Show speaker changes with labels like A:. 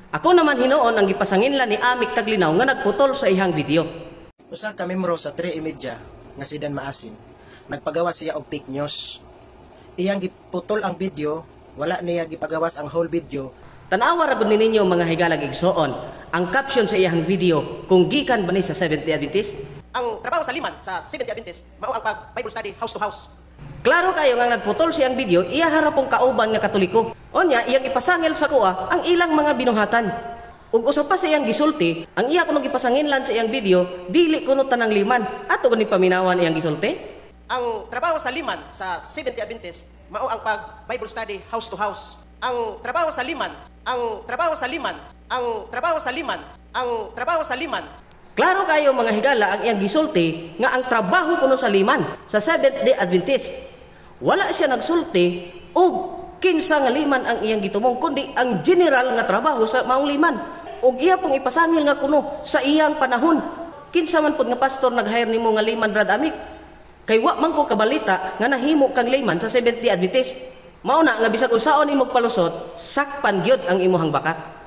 A: Ako naman hinuon ang gipasanginlan ni Amik Taglinaw nga nagputol sa iyang video.
B: Usa ka membro sa 3:30 nga si Dan Maasin, nagpagawas siya og fake news. Iyang giputol ang video, wala niya gipagawas ang whole video.
A: Tanawa ra gud ni ninyo, mga higalag igsoon, ang caption sa iyang video kung gikan ba ni sa Seventh-day Adventist.
C: Ang trabaho sa layman sa Seventh-day Adventist mao ang pag Bible study house to house.
A: Klaro kayo nga nagputol siyang video, iya harapong kauban nga Katoliko. Onya, iyang ipasangil sa kuha ang ilang mga binuhatan. Ug usa pa sa iyang gisulti, ang iya kuno gipasanginlan sa iyang video, dili kuno tanang layman. Ato gani paminawan iyang gisulti?
C: Ang trabaho sa layman sa Seventh-day Adventist mao ang pag Bible study house to house. Ang trabaho sa layman, ang trabaho sa layman, ang trabaho sa layman, ang trabaho sa layman.
A: Klaro kayo, mga higala, ang iyang gisulti nga ang trabaho kuno sa layman sa Seventh Day Adventist. Wala siya nagsulti og kinsa nga layman ang iyang gitumong, kundi ang general nga trabaho sa maong layman. Og iya pong ipasangil nga kuno sa iyang panahon. Kinsa man pud nga pastor nag-hire nimo nga layman, Brad Amik? Kay wa man ko kabalita nga nahimo kang layman sa Seventh Day Adventist. Mao na nga bisag unsaon imong palusot, sakpan gyud ang imuhang bakak.